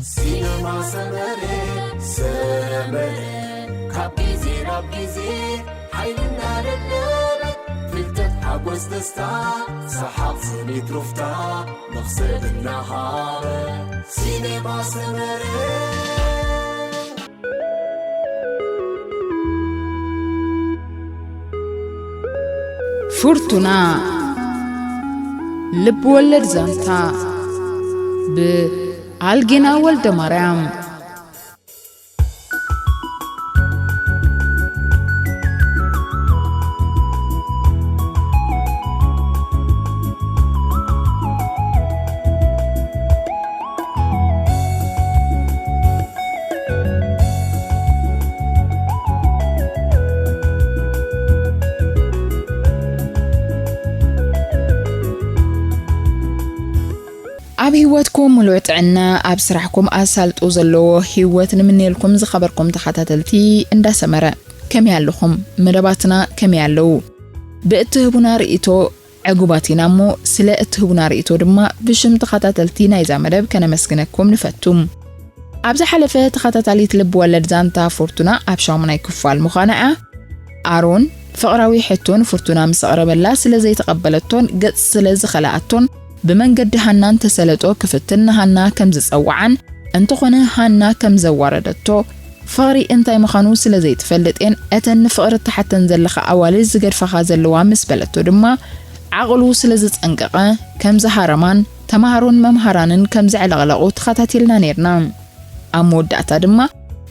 ሲነማ ሰመረ፣ ሰመረ፣ ካብ ግዜ ናብ ግዜ ሓይልና ደለበ፣ ፍልጠት፣ ሓጎስ፣ ደስታ፣ ሰሓቕ፣ ስኒት፣ ሩፍታ፣ መኽሰብ እናሃበ፣ ሲነማ ሰመረ። ፍርቱና፣ ልብ ወለድ ዛንታ፣ ብኣልጌና ወልደ ማርያም። ኣብ ህይወትኩም ምሉእ ጥዕና፣ ኣብ ስራሕኩም ኣሳልጦ ዘለዎ ህይወት ንምነየልኩም ዝኸበርኩም ተኸታተልቲ እንዳሰመረ። ከመይ ኣለኹም? መደባትና ከመይ ኣለዉ? ብእትህቡና ርእይቶ ዕጉባት ኢና እሞ፣ ስለ እትህቡና ርእይቶ ድማ ብሽም ተኸታተልቲ ናይዛ መደብ ከነመስግነኩም ንፈቱ። ኣብ ዝሓለፈ ተኸታታሊት ልብ ወለድ ዛንታ ፍርቱና ኣብ ሻሙናይ ክፋል ምዃና እያ። ኣሮን ፍቕራዊ ሕቶ ንፍርቱና ምስ ኣቕረበላ ስለ ዘይተቐበለቶን ገጽ ስለ ዝኸልኣቶን ብመንገዲ ሃና እንተሰለጦ ክፍትን ንሃና ከም ዝጸውዓን እንተኾነ ሃና ከም ዘዋረደቶ ፍቕሪ እንታይ ምዃኑ ስለ ዘይትፈልጥ እየን እተን ንፍቕሪ እትሓተን ዘለኻ ኣዋልድ ዝገድፋኻ ዘለዋ ምስ በለቶ ድማ ዓቕሉ ስለ ዝጸንቀቐ ከም ዝሃረማን ተማሃሮን መምሃራንን ከም ዘዕለቕለቑ ተኸታቲልና ነይርና። ኣብ መወዳእታ ድማ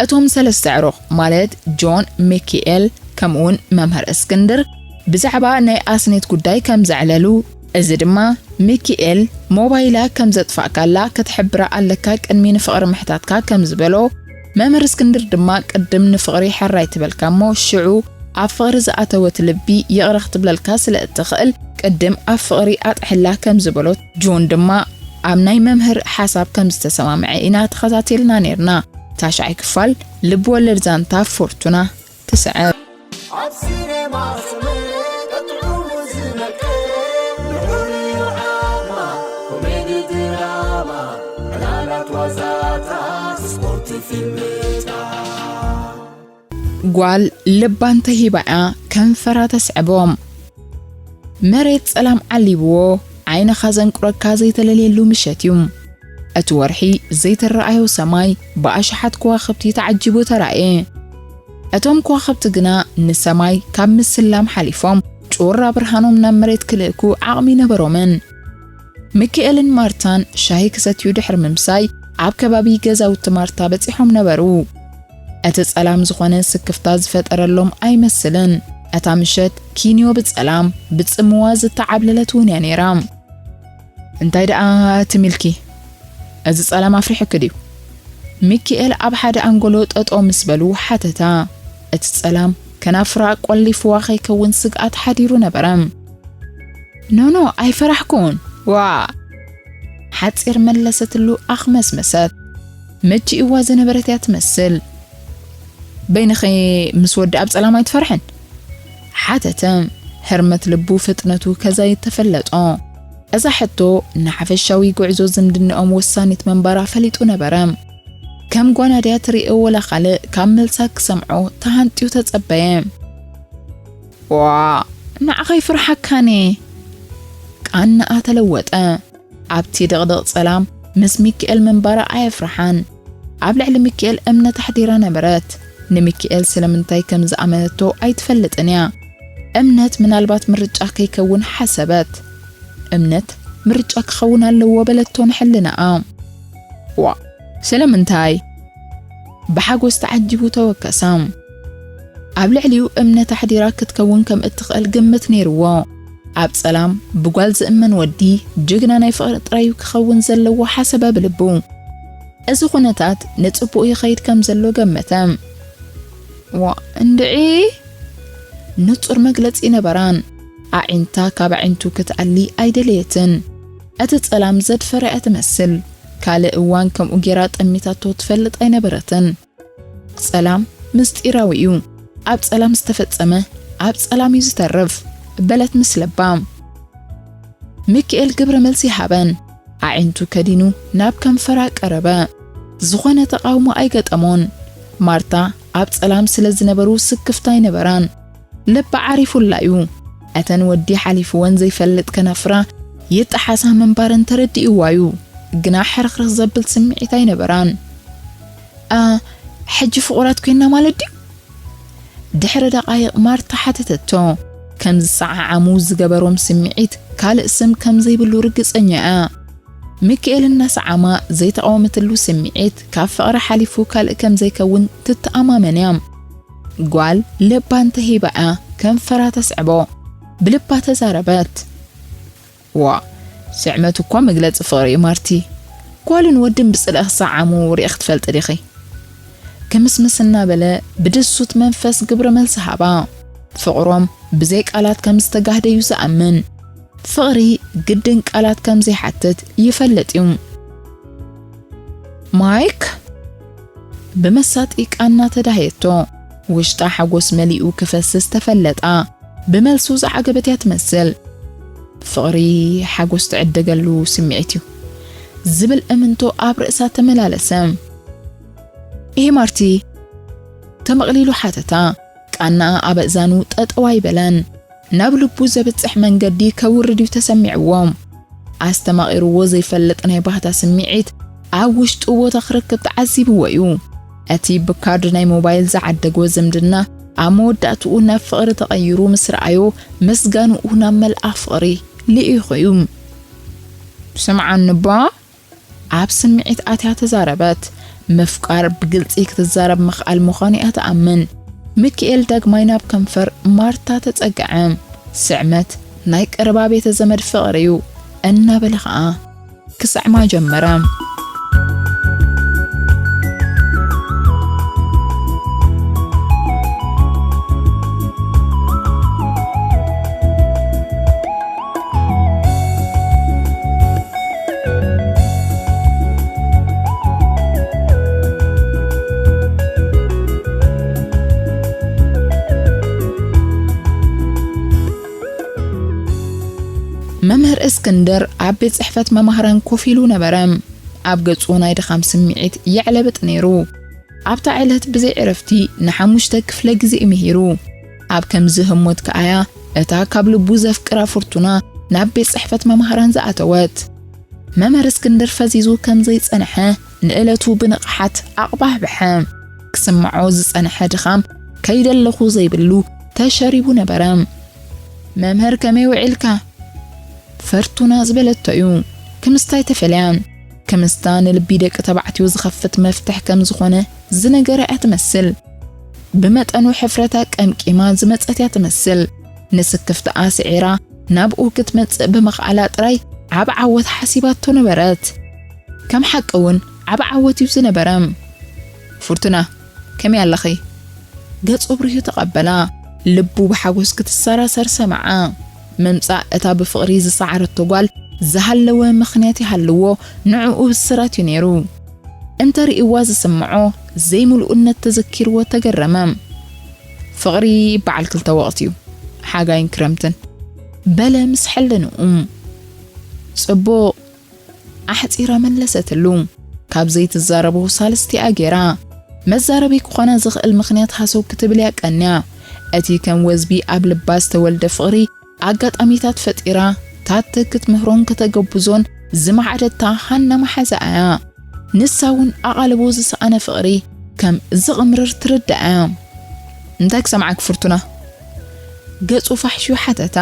እቶም ሰለስተ ኣዕሩኽ ማለት ጆን፣ ሚኪኤል ከምኡውን መምህር እስክንድር ብዛዕባ ናይ ኣስኔት ጉዳይ ከም ዘዕለሉ፣ እዚ ድማ ሚኪኤል ሞባይላ ከም ዘጥፋእካላ ክትሕብራ ኣለካ ቅድሚ ንፍቕሪ ምሕታትካ ከም ዝበሎ፣ መምህር እስክንድር ድማ ቅድም ንፍቕሪ ሕራይ ትበልካ እሞ ሽዑ ኣብ ፍቕሪ ዝኣተወት ልቢ ይቕረ ክትብለልካ ስለ እትኽእል ቅድም ኣብ ፍቕሪ ኣጥሕላ ከም ዝበሎ፣ ጆን ድማ ኣብ ናይ መምህር ሓሳብ ከም ዝተሰማምዐ ኢና ተኸታቲልና ነይርና። ታሽዓይ ክፋል ልብ ወለድ ዛንታ ፎርቱና ትስዕብ። ኣብ ሲኔማ ሰመረ ቀጥዑ ዝመቀረ ንዑ ንዓማ ኮሜዲ ድራማ ዕላላት ዋዛታት ስፖርት ፊልምታት። ጓል ልባ እንተሂባ እያ ከንፈራ ተስዕቦ። መሬት ጸላም ዓሊብዎ ዓይንኻ ዘንቁረካ ዘይተለልየሉ ምሸት እዩ። እቲ ወርሒ ዘይተረኣዮ ሰማይ ብኣሽሓት ከዋኽብቲ ተዓጂቡ ተራእየ። እቶም ከዋኽብቲ ግና ንሰማይ ካብ ምስላም ሓሊፎም ጩራ ብርሃኖም ናብ መሬት ክልእኩ ዓቕሚ ነበሮምን። ሚኪኤልን ማርታን ሻሂ ክሰትዩ ድሕሪ ምምሳይ ኣብ ከባቢ ገዛውቲ ማርታ በጺሖም ነበሩ። እቲ ጸላም ዝኾነ ስክፍታ ዝፈጠረሎም ኣይመስልን። እታ ምሸት ኪንዮ ብጸላም ብጽምዋ ዝተዓብለለት እውን እያ ነይራ። እንታይ ደኣ እቲ ሚልኪ? እዚ ጸላም ኣፍሪሑኪ ድዩ? ሚኪኤል ኣብ ሓደ ኣንጎሎ ጠጠው ምስ በሉ ሓተታ። እቲ ጸላም ከናፍራ ቆሊፍዋ ከይከውን ስግኣት ሓዲሩ ነበረ። ኖኖ፣ ኣይፈራሕኩን። ዋ! ሓጺር መለሰትሉ ኣኽመስመሰት። መጂእዋ ዝነበረት እያ ትመስል። በይንኺ ምስ ወዲ ኣብ ጸላም ኣይትፈርሕን? ሓተተ። ህርመት ልቡ ፍጥነቱ ከዛይድ ተፈለጦ። እዛ ሕቶ ንሓፈሻዊ ጉዕዞ ዝምድናኦም ወሳኒት ምንባራ ፈሊጡ ነበረ። ከም ጓና ድያ ትርእዮ ወላ ካልእ ካብ መልሳ ክሰምዖ ተሃንጥዩ ተጸበየ። ዋ፣ ንዓኻ ይፍርሓካኒ። ቃንኣ ተለወጠ። ኣብቲ ድቕድቕ ጸላም ምስ ሚኪኤል ምንባራ ኣየፍርሓን። ኣብ ልዕሊ ሚኪኤል እምነት ኣሕዲራ ነበረት። ንሚኪኤል ስለምንታይ ከም ዝኣመነቶ ኣይትፈልጥን እያ። እምነት ምናልባት ምርጫ ከይከውን ሓሰበት። እምነት ምርጫ ክኸውን ኣለዎ በለቶ ንሕልናኣ። ዋ፣ ስለምንታይ? ብሓጎስ ተዓጂቡ ተወከሰ። ኣብ ልዕሊኡ እምነት ኣሕዲራ ክትከውን ከም እትኽእል ግምት ነይርዎ። ኣብ ጸላም ብጓል ዝእመን ወዲ ጅግና ናይ ፍቕሪ ጥራይ እዩ ክኸውን ዘለዎ ሓሰበ ብልቡ። እዚ ኩነታት ንጽቡቕ ይኸይድ ከም ዘሎ ገመተ። ዋ፣ እንድዒ! ንጹር መግለጺ ነበራን። ኣዒንታ ካብ ኣዒንቱ ክትኣሊ ኣይደለየትን። እቲ ጸላም ዘድፈረ እያ ትመስል። ካልእ እዋን ከምኡ ጌራ ጠሚታቶ ትፈልጥ ኣይነበረትን። ጸላም ምስጢራዊ እዩ። ኣብ ጸላም ዝተፈጸመ ኣብ ጸላም እዩ ዝተርፍ፣ በለት ምስ ልባ። ሚኪኤል ግብረ መልሲ ሃበን። ኣዒንቱ ከዲኑ ናብ ከንፈራ ቀረበ። ዝኾነ ተቓውሞ ኣይገጠሞን። ማርታ ኣብ ጸላም ስለ ዝነበሩ ስክፍታ ኣይነበራን። ልባ ዓሪፉላ እዩ። እተን ወዲ ሓሊፍወን ዘይፈልጥ ከናፍራ ይጠሓሳ ምንባረን ተረዲእዋ እዩ። ግና ሕርኽርኽ ዘብል ስምዒት ኣይነበራን። "ኣ፣ ሕጂ ፍቑራት ኮይና ማለት ድዩ?" ድሕሪ ደቓይቕ ማርታ ሓተተቶ። ከም ዝሰዓዓሙ ዝገበሮም ስምዒት ካልእ ስም ከም ዘይብሉ ርግጸኛ እያ። ሚካኤል እናሰዓማ ዘይተቓወመትሉ ስምዒት ካብ ፍቕሪ ሓሊፉ ካልእ ከም ዘይከውን ትተኣማመን እያ። ጓል ልባ እንተሂባ እያ ከንፈራ ተስዕቦ። ብልባ ተዛረበት። "ዋ፣ ስዕመት እኳ መግለጺ ፍቕሪ እዩ ማርቲ። ጓልን ወድን ብጽልኢ ክሰዓሙ ርኢኺ ትፈልጢ ዲኺ?" ክምስምስ እናበለ ብድሱት መንፈስ ግብረ መልሲ ሃባ። ፍቕሮም ብዘይ ቃላት ከም ዝተጋህደ እዩ ዝኣምን። ፍቕሪ ግድን ቃላት ከም ዘይሓትት ይፈልጥ እዩ። "ማይክ?" ብመሳጢ ቃና ተዳህየቶ። ውሽጣ ሓጎስ መሊኡ ክፈስስ ተፈለጣ። ብመልሱ ዝዓገበት እያ ትመስል። "ፍቕሪ ሓጎስ ትዕደገሉ ስምዒት እዩ" ዝብል እምንቶ ኣብ ርእሳ ተመላለሰ። "እሂ ማርቲ?" ተመቕሊሉ ሓተታ። ቃና ኣብ ኣእዛኑ ጠጠው ኣይበለን። ናብ ልቡ ዘብጽሕ መንገዲ ከውርድ እዩ ተሰሚዕዎ። ኣስተማቒርዎ ዘይፈልጥ ናይ ባህታ ስምዒት ኣብ ውሽጡ ቦታ ክረክብ ተዓዚብዎ እዩ። እቲ ብካርድ ናይ ሞባይል ዝዓደጎ ዝምድና ኣብ መወዳእትኡ ናብ ፍቕሪ ተቐይሩ ምስ ረኣዮ፣ ምስጋንኡ ናብ መልኣ ፍቕሪ ልኢኹ እዩ። "ስምዓኒ እባ?" ኣብ ስምዒት ኣትያ ተዛረበት። ምፍቃር ብግልጺ ክትዛረብ ምኽኣል ምዃኑ እያ ትኣምን። ሚኪኤል ዳግማይ ናብ ከንፈር ማርታ ተጸግዐ። ስዕመት ናይ ቀረባ ቤተ ዘመድ ፍቕሪ እዩ እናበለ ኸኣ ክስዕማ ጀመረ። መምህር እስክንድር ኣብ ቤት ጽሕፈት መማህራን ኮፍ ኢሉ ነበረ። ኣብ ገጹ ናይ ድኻም ስምዒት የዕለብጥ ነይሩ። ኣብታ ዕለት ብዘይ ዕረፍቲ ንሓሙሽተ ክፍለ ግዜ ምሂሩ። ኣብ ከምዚ ህሞት ከኣያ እታ ካብ ልቡ ዘፍቅራ ፍርቱና ናብ ቤት ጽሕፈት መማህራን ዝኣተወት። መምህር እስክንድር ፈዚዙ ከም ዘይጸንሐ ንእለቱ ብንቕሓት ኣቕባህብሐ። ክስምዖ ዝጸንሐ ድኻም ከይደለኹ ዘይብሉ ተሸሪቡ ነበረ። "መምህር ከመይ ውዒልካ?" ፍርቱና ዝበለቶ እዩ። ክምስታ ኣይተፈልያን። ክምስታ ንልቢ ደቂ ተባዕትዮ ዝኸፍት መፍትሕ ከም ዝኾነ ዝነገረ እያ ትመስል። ብመጠኑ ሕፍረታ ቀምቂማ ዝመጸት እያ ትመስል። ንስክፍታኣ ስዒራ ናብኡ ክትመጽእ ብምኽኣላ ጥራይ ዓቢ ዓወት ሓሲባቶ ነበረት። ከም ሓቂ እውን ዓቢ ዓወት እዩ ዝነበረ። "ፍርቱና፣ ከመይ ኣለኺ?" ገጹ ብርሁ ተቐበላ። ልቡ ብሓጎስ ክትሰራሰር ሰምዓ። ምምጻእ እታ ብፍቕሪ ዝሰዓረቶ ጓል ዝሃለወ ምኽንያት ይሃልዎ፣ ንዕኡ ብስራት እዩ ነይሩ። እንተ ርእይዋ ዝስምዖ ዘይምልኡነት ተዘኪርዎ ተገረመ። "ፍቕሪ በዓል ክልተ ወቕቲ እዩ፣ ሓጋይን ክረምትን" በለ ምስ ሕልንኡ። "ጽቡቕ" ኣሕጺራ መለሰትሉ። ካብ ዘይትዛረቦ ሳልስቲኣ ገይራ። መዛረቢ ክኾና ዝኽእል ምኽንያት ሃሰው ክትብል እያ ቀንያ። እቲ ከም ወዝቢ ኣብ ልባ ዝተወልደ ፍቕሪ ኣጋጣሚታት ፈጢራ ታትክ ክትምህሮን ከተገቡዞን ዝመዓደታ ሃና መሓዛኣ እያ። ንሳ እውን ኣቓልቦ ዝሰኣነ ፍቕሪ ከም ዝቕምርር ትርዳእ እያ። "እንታይ ክሰምዓኪ ፍርቱና?" ገጹ ፋሕሹ ሓተታ።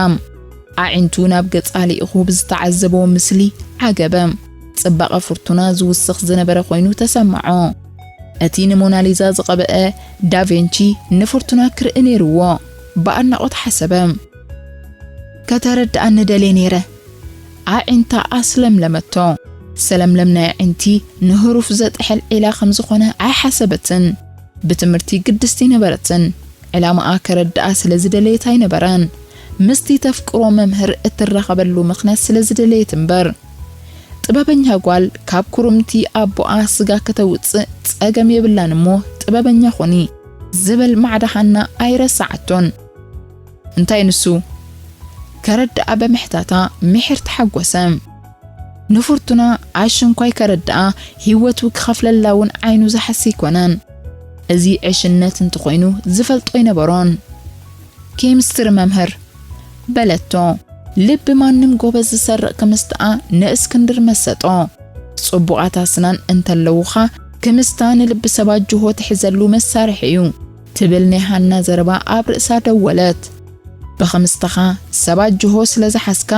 ኣዒንቱ ናብ ገጻ ልኢኹ ብዝተዓዘቦ ምስሊ ዓገበ። ጽባቐ ፍርቱና ዝውስኽ ዝነበረ ኮይኑ ተሰምዖ። እቲ ንሞናሊዛ ዝቐብአ ዳቬንቺ ንፍርቱና ክርኢ ነይርዎ። ብኣድናቖት ሓሰበ። "ከተረድኣኒ ደልየ ነይረ።" ኣዒንታ ኣስለምለመቶ። ሰለምለም ናይ ኣዒንቲ ንህሩፍ ዘጥሕል ዒላ ከም ዝኾነ ኣይሓሰበትን። ብትምህርቲ ግድስቲ ነበረትን። ዕላማኣ ከረድኣ ስለ ዝደለየት ኣይነበረን። ምስቲ ተፍቅሮ መምህር እትራኸበሉ ምኽንያት ስለ ዝደለየት እምበር። ጥበበኛ ጓል ካብ ኩርምቲ ኣቦኣ ስጋ ከተውጽእ ጸገም የብላን እሞ ጥበበኛ ኹኒ ዝብል ማዕዳ ሃና ኣይረሳዓቶን። እንታይ ንሱ? ከረድኣ ብምሕታታ ምሒር ተሓጎሰ። ንፍርቱና ኣሽንኳይ ከረድኣ ህይወቱ ክኸፍለላ እውን ዓይኑ ዝሓሲ ኣይኮነን። እዚ ዕሽነት እንተኾይኑ ዝፈልጦ ኣይነበሮን። ኬሚስትሪ መምህር በለቶ። ልቢ ማንም ጎበዝ ዝሰርቕ ክምስትኣ ንእስክንድር መሰጦ። ጽቡቓት ኣስናን እንተለዉኻ ክምስታ ንልቢ ሰባት ጅሆ ትሕዘሉ መሳርሒ እዩ ትብል ናይ ሃና ዘረባ ኣብ ርእሳ ደወለት። ብኽምስትኻ ሰባት ጅሆ ስለ ዝሓዝካ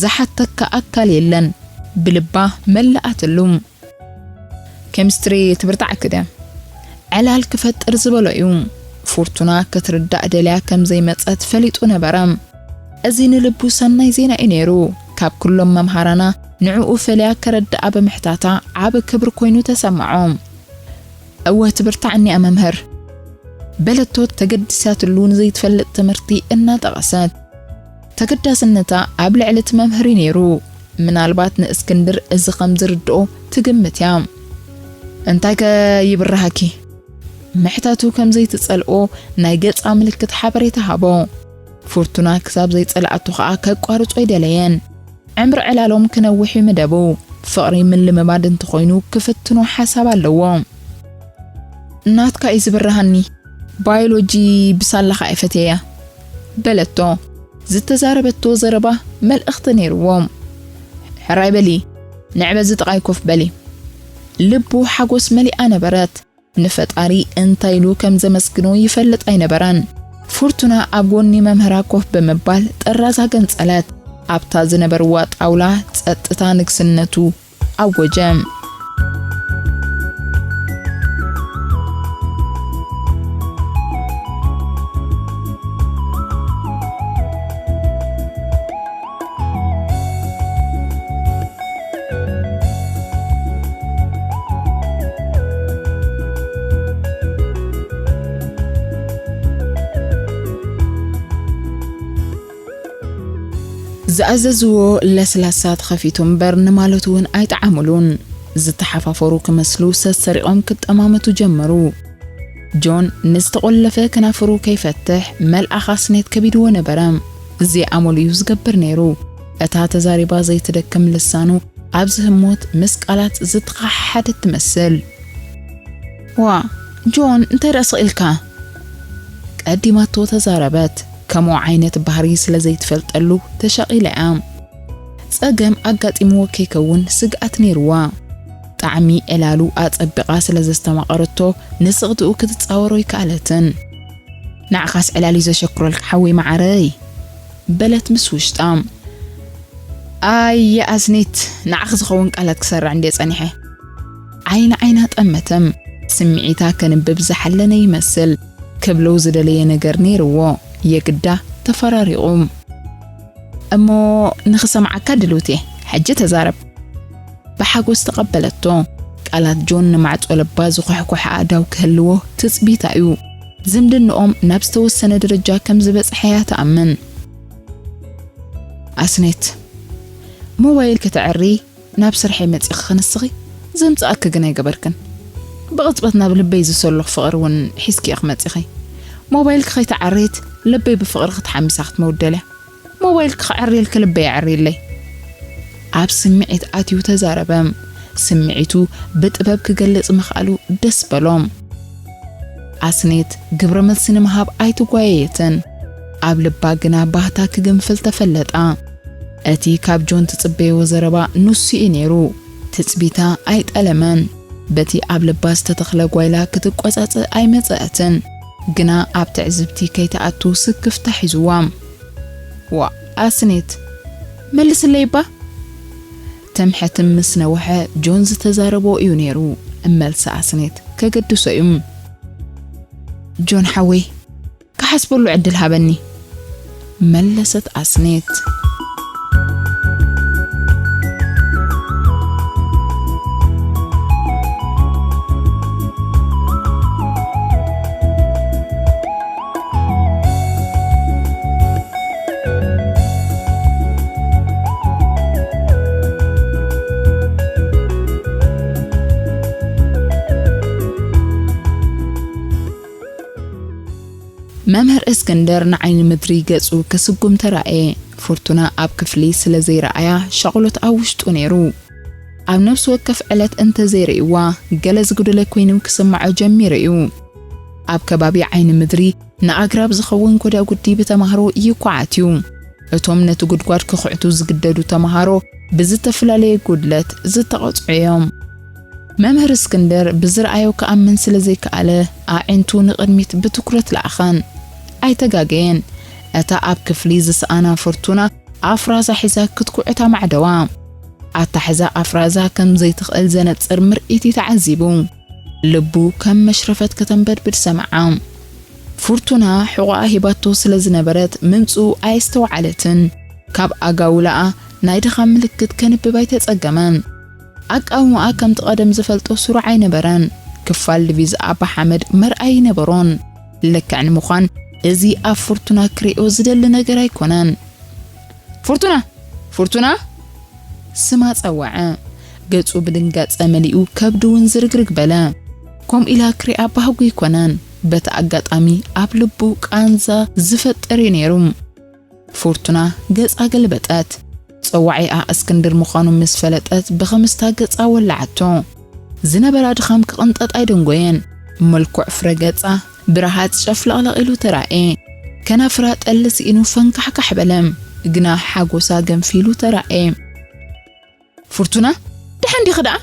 ዝሓተካ ኣካል የለን ብልባ መለኣትሉ። ኬሚስትሪ ትብርታዕ ክደ ዕላል ክፈጥር ዝበሎ እዩ። ፉርቱና ክትርዳእ ደልያ ከም ዘይመጸት ፈሊጡ ነበረ። እዚ ንልቡ ሰናይ ዜና እዩ ነይሩ። ካብ ኩሎም መምሃራና ንዕኡ ፈልያ ከረድኣ ብምሕታታ ዓቢ ክብሪ ኮይኑ ተሰማዖ። እወ ትብርታዕ እኒኣ መምህር። በለቶ ተገዲሳትሉ ንዘይትፈልጥ ትምህርቲ እናጠቐሰት። ተገዳስነታ ኣብ ልዕሊ እቲ መምህር እዩ ነይሩ። ምናልባት ንእስክንድር እዚ ከም ዝርድኦ ትግምት እያ። እንታይከ ይብርሃኪ? ምሕታቱ ከም ዘይትጸልኦ ናይ ገጻ ምልክት ሓበሬታ ሃቦ። ፉርቱና ክሳብ ዘይጸልኣቶ ከኣ ከቋርጾ ኣይደለየን። ዕምሪ ዕላሎም ክነውሕ እዩ መደቡ። ፍቕሪ ምልምማድ እንተኾይኑ ክፍትኖ ሓሳብ ኣለዎ። ናትካ እዩ ዝብርሃኒ። ባዮሎጂ ብሳላኻ እየ ፈትየያ በለቶ። ዝተዛረበቶ ዘረባ መልእኽቲ ነይርዎ። ሕራይ በሊ፣ ንዕ በዚ ጥቓይ ኮፍ በሊ። ልቡ ሓጎስ መሊኣ ነበረት። ንፈጣሪ እንታይ ኢሉ ከም ዘመስግኖ ይፈልጥ ኣይነበረን። ፉርቱና ኣብ ጎኒ መምህራ ኮፍ ብምባል ጥራዛ ገንጸለት። ኣብታ ዝነበርዋ ጣውላ ጸጥታ ንግስነቱ ኣወጀ። ዝኣዘዝዎ ለስላሳ ተኸፊቱ እምበር ንማለቱ እውን ኣይጠዓሙሉን። ዝተሓፋፈሩ ክመስሉ ሰሰሪቖም ክጠማመቱ ጀመሩ። ጆን ንዝተቖለፈ ከናፍሩ ከይፈትሕ መልኣኽ ኣስኔት ከቢድዎ ነበረ። እዚ ኣመሉ እዩ ዝገብር ነይሩ። እታ ተዛሪባ ዘይትደክም ልሳኑ ኣብዚ ህሞት ምስ ቃላት ዝተኸሓሓደት ትመስል። "ዋ፣ ጆን፣ እንታይ ደኣ ስቕ ኢልካ?" ቀዲማቶ ተዛረበት። ከምኡ ዓይነት ባህሪ ስለ ዘይትፈልጠሉ ተሻቒላ እያ። ጸገም ኣጋጢምዎ ከይከውን ስግኣት ነይርዋ። ጣዕሚ ዕላሉ ኣጸቢቓ ስለ ዘስተማቐረቶ ንስቕትኡ ክትጻወሮ ኣይከኣለትን። "ንዓኻስ ዕላል እዩ ዘሸክረልካ ሓወይ መዓረይ?" በለት ምስ ውሽጣ። "ኣየ ኣስኔት፣ ንዓኺ ዝኸውን ቃላት ክሰርዕ እንድየ ጸኒሐ?" ዓይኒ ዓይና ጠመተም። ስምዒታ ከንብብ ዝሓለነ ይመስል። ክብሎ ዝደለየ ነገር ነይርዎ። የግዳ ተፈራሪቑ። "እሞ ንኽሰምዓካ ድልውት እየ። ሕጂ ተዛረብ።" ብሓጎስ ተቐበለቶ። ቃላት ጆን ንማዕጾ ልባ ዝኹሕኩሕ ኣእዳው ክህልዎ ትጽቢታ እዩ። ዝምድንኦም ናብ ዝተወሰነ ደረጃ ከም ዝበጽሐ እያ ትኣምን። "ኣስኔት፣ ሞባይል ከተዕሪ ናብ ስርሐይ መጺኺ ክንስኺ ዘምጽኣኪ ግን ኣይገበርክን። ብቕጽበት ናብ ልበይ ዝሰሎ ፍቕሪ እውን ሒዝኪ ኢኺ መጺኺ። ሞባይልኪ ከይተዓረየት ልበይ ብፍቕሪ ክትሓምሳ ክትመውት ደልያ። ሞባይልኪ ክዕርየልኪ ልበይ ኣዕርይለይ።" ኣብ ስምዒት ኣትዩ ተዛረበ። ስምዒቱ ብጥበብ ክገልጽ ምኽኣሉ ደስ በሎም። ኣስኔት ግብረ መልሲ ንምሃብ ኣይትጓየየትን። ኣብ ልባ ግና ባህታ ክግንፍል ተፈለጣ። እቲ ካብ ጆን ትጽበዮ ዘረባ ንሱ እዩ ነይሩ። ትጽቢታ ኣይጠለመን። በቲ ኣብ ልባ ዝተተኽለ ጓይላ ክትቆጻጸ ኣይመጸአትን። ግና ኣብ ትዕዝብቲ ከይትኣቱ ስክፍታ ሒዝዋ። "ዋ፣ ኣስኔት፣ መልስለይ እባ?" ትምሕትም ምስ ነውሐ ጆን ዝተዛረቦ እዩ ነይሩ። መልሲ ኣስኔት ከገድሶ እዩ። "ጆን ሓወይ፣ ክሓስበሉ ዕድል ሃበኒ።" መለሰት ኣስኔት። መምህር እስክንድር ንዓይኒ ምድሪ ገጹ ክስጉም ተራእየ። ፍርቱና ኣብ ክፍሊ ስለ ዘይረኣያ ሻቕሎት ኣብ ውሽጡ ነይሩ። ኣብ ነፍሲ ወከፍ ዕለት እንተዘይርእይዋ፣ ገለ ዝጉደለ ኮይኑ ክስምዖ ጀሚሩ እዩ። ኣብ ከባቢ ዓይኒ ምድሪ ንኣግራብ ዝኸውን ጎዳጉዲ ብተማሃሮ ይኳዓት እዩ። እቶም ነቲ ጉድጓድ ክኹዕቱ ዝግደዱ ተማሃሮ ብዝተፈላለየ ጉድለት ዝተቐጽዑ እዮም። መምህር እስክንድር ብዝረኣዮ ክኣምን ስለ ዘይከኣለ፣ ኣዒንቱ ንቕድሚት ብትኹረት ለኣኸን። ኣይተጋገየን። እታ ኣብ ክፍሊ ዝሰኣና ፍርቱና ኣፍራዛ ሒዛ ክትኩዕት ኣማዕደዋ። ኣታሕዛ ኣፍራዛ ከም ዘይትኽእል ዘነጽር ምርኢት እዩ ተዓዚቡ። ልቡ ከም መሽረፈት ከተንበድብድ ሰምዓ። ፍርቱና ሕቖኣ ሂባቶ ስለ ዝነበረት ምምጽኡ ኣየስተውዓለትን። ካብ ኣጋውላኣ ናይ ድኻም ምልክት ከንብብ ኣይተጸገመን። ኣቃውማኣ ከምቲ ቀደም ዝፈልጦ ስሩዕ ኣይነበረን። ክፋል ዲቪዛ ኣባ ሓመድ መርኣይ ይነበሮን። ልክዕ ንምዃን፣ እዚ ኣብ ፍርቱና ክሪኦ ዝደሊ ነገር ኣይኮነን። ፍርቱና! ፍርቱና! ስማ ጸወዐ። ገጹ ብድንጋጸ መሊኡ፣ ከብዱ እውን ዝርግርግ በለ። ከምኡ ኢላ ክሪኣ ባህጉ ኣይኮነን። በቲ ኣጋጣሚ ኣብ ልቡ ቃንዛ ዝፈጥር እዩ ነይሩ። ፍርቱና ገጻ ገልበጠት። ጸዋዒኣ እስክንድር ምዃኑ ምስ ፈለጠት ብኽምስታ ገጻ ወላዓቶ። ዝነበራ ድኻም ክቕንጠጥ ኣይደንጎየን። መልክዕ ፍረ ገጻ ብረሃጽ ጨፍለቕለቕ ኢሉ ተራእየ። ከናፍራ ጠሊ ስኢኑ ፈንካሕካሕ በለ። ግና ሓጎሳ ገንፊሉ ተራእየ። ፍርቱና፣ ደሓን ዲኺ ደኣ?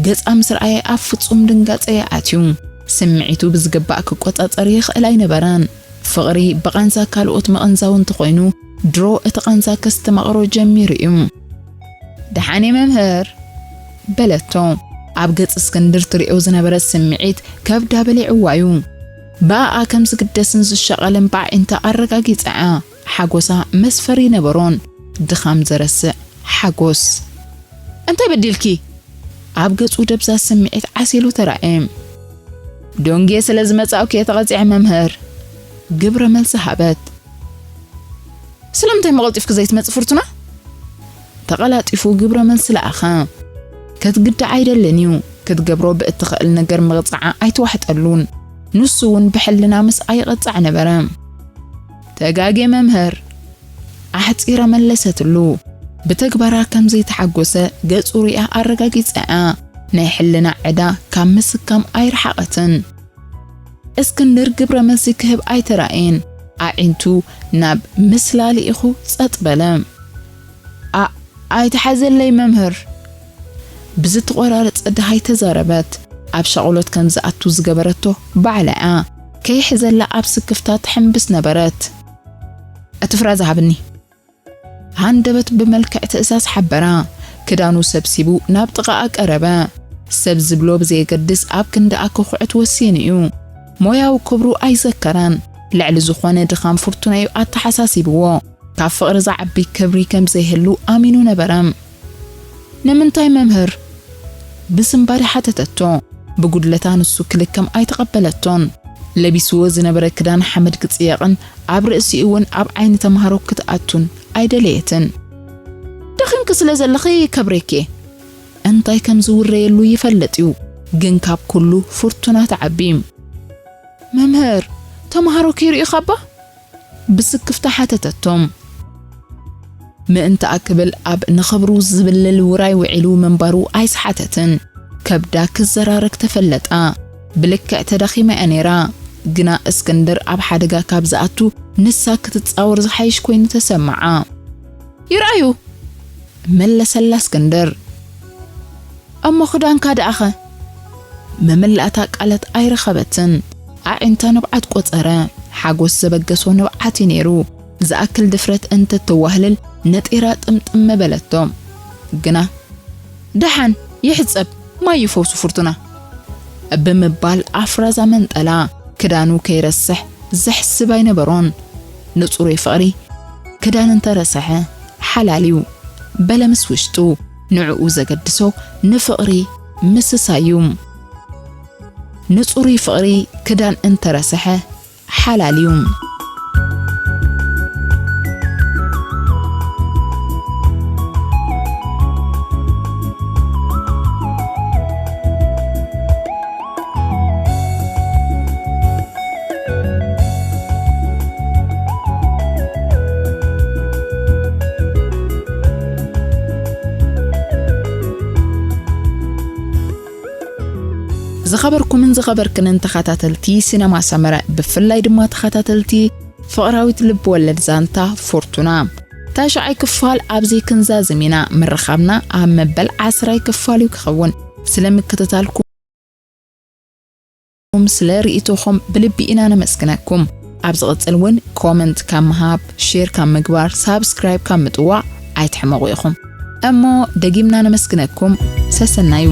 ገጻ ምስ ረኣየ ኣብ ፍጹም ድንጋጸ ይኣትዩ። ስምዒቱ ብዝግባእ ክቆጻጸር ይኽእል ኣይነበረን። ፍቕሪ ብቓንዛ ካልኦት ምቕንዛው እንተኾይኑ፣ ድሮ እቲ ቓንዛ ከስተማቕሮ ጀሚሩ እዩ። ደሓን እየ መምህር፣ በለቶ። ኣብ ገጽ እስክንድር ትሪኦ ዝነበረት ስምዒት ከብዳ በሊዕዋ እዩ። ብኣኣ ከም ዝግደስን ዝሸቐልን ብኣዒንታ ኣረጋጊጸኣ። ሓጎሳ መስፈሪ ነበሮን፣ ድኻም ዘረስዕ ሓጎስ። እንታይ በዲልኪ? ኣብ ገጹ ደብዛዝ ስምዒት ዓሲሉ ተራእየ። ደንጉየ ስለ ዝመጻእኩ እየ ተቐጺዐ መምህር፣ ግብረ መልሲ ሃበት። ስለምንታይ እሞ ቀልጢፍኪ ዘይትመጺ ፍርቱና? ተቐላጢፉ ግብረ መልሲ ለኣኸ። ክትግዳዕ ኣይደልን እዩ። ክትገብሮ ብእትኽእል ነገር ምቕጻዓ ኣይተዋሕጠሉን። ንሱ እውን ብሕልና ምስኣ ይቐጻዕ ነበረ። ተጋጌ መምህር፣ ኣሕጺራ መለሰትሉ። ብተግባራ ከም ዘይተሓጎሰ ገጹ ሪኣ ኣረጋጊጸኣ። ናይ ሕልና ዕዳ ካብ ምስካም ኣይረሓቐትን። እስክንድር ግብረ መልሲ ክህብ ኣይተራእየን። ኣዒንቱ ናብ ምስላ ልኢኹ ጸጥ በለ። ኣ-፣ ኣይትሓዘለይ መምህር። ብዝተቖራረጸ ደሃይ ተዛረበት። ኣብ ሻቕሎት ከም ዝኣቱ ዝገበረቶ ባዕላ እያ። ከይሕዘላ ኣብ ስክፍታ ትሕምብስ ነበረት። እቲ ፍራዝ ሃብኒ። ሃንደበት ብመልክዕ ትእዛዝ ሓበራ። ክዳኑ ሰብሲቡ ናብ ጥቓኣ ቀረበ። ሰብ ዝብሎ ብዘየገድስ ኣብ ክንዳኣ ክኹዕት ወሲኑ እዩ። ሞያዊ ክብሩ ኣይዘከረን። ልዕሊ ዝኾነ ድኻም ፍርቱና እዩ ኣተሓሳሲብዎ። ካብ ፍቕሪ ዝዓቢ ክብሪ ከም ዘይህሉ ኣሚኑ ነበረ። ንምንታይ መምህር? ብስንባደ ሓተተቶ። ብጉድለታ ንሱ ክልከም ኣይተቐበለቶን። ለቢስዎ ዝነበረ ክዳን ሓመድ ክጽየቕን ኣብ ርእሲኡ እውን ኣብ ዓይኒ ተምሃሮ ክትኣቱን ኣይደለየትን። ደኺምኪ ስለ ዘለኺ ይከብረኪ እየ። እንታይ ከም ዝውረየሉ ይፈልጥ እዩ፣ ግን ካብ ኩሉ ፍርቱና ትዓቢ። መምህር፣ ተምሃሮ ከይርእዩኻ እባ? ብስክፍታ ሓተተቶም። ምእንታኣ ክብል ኣብ ንኽብሩ ዝብልል ውራይ ውዒሉ ምንባሩ ኣይሰሓተትን። ከብዳ ክዘራረግ ተፈለጣ። ብልክዕ ተዳኺማ እያ ነይራ። ግና እስክንድር ኣብ ሓደጋ ካብ ዝኣቱ ንሳ ክትጻወር ዝሓይሽ ኮይኑ ተሰምዓ። ይርኣዩ! መለሰላ እስክንድር። እሞ ክዳንካ ደኣኸ? መመላእታ ቃላት ኣይረኸበትን። ኣዒንታ ንብዓት ቆጸረ። ሓጎስ ዘበገሶ ንብዓት እዩ ነይሩ። ዝኣክል ድፍረት እንተተዋህልል ነጢራ ጥምጥም መበለቶ። ግና፣ ደሓን ይሕጸብ፣ ማይ ይፈውሱ ፍርቱና፣ ብምባል ኣፍራዛ መንጠላ። ክዳኑ ከይረስሕ ዘሕስብ ኣይነበሮን። ንጹር ፍቕሪ ክዳን እንተረሰሐ ሓላል እዩ በለ ምስ ውሽጡ። ንዕኡ ዘገድሶ ንፍቕሪ ምስሳይ እዩ። ንጹር ፍቕሪ ክዳን እንተረሰሐ ሓላል እዩ። ዝኸበርኩምን ዝኸበርክንን ተኸታተልቲ ሲነማ ሰመረ፣ ብፍላይ ድማ ተኸታተልቲ ፍቕራዊት ልብ ወለድ ዛንታ ፎርቱና፣ ታሽዓይ ክፋል ኣብ ዘይክንዛዝም ኢና። ምርኻብና ኣብ መበል ዓስራይ ክፋል እዩ ክኸውን። ስለ ምክትታልኩም፣ ስለ ርእይቶኹም ብልቢ ኢና ነመስግነኩም። ኣብ ዝቕጽል እውን ኮመንት ካብ ምሃብ፣ ሼር ካብ ምግባር፣ ሳብስክራይብ ካብ ምጥዋቕ ኣይትሕመቑ ኢኹም። እሞ ደጊምና ነመስግነኩም። ሰሰናዩ።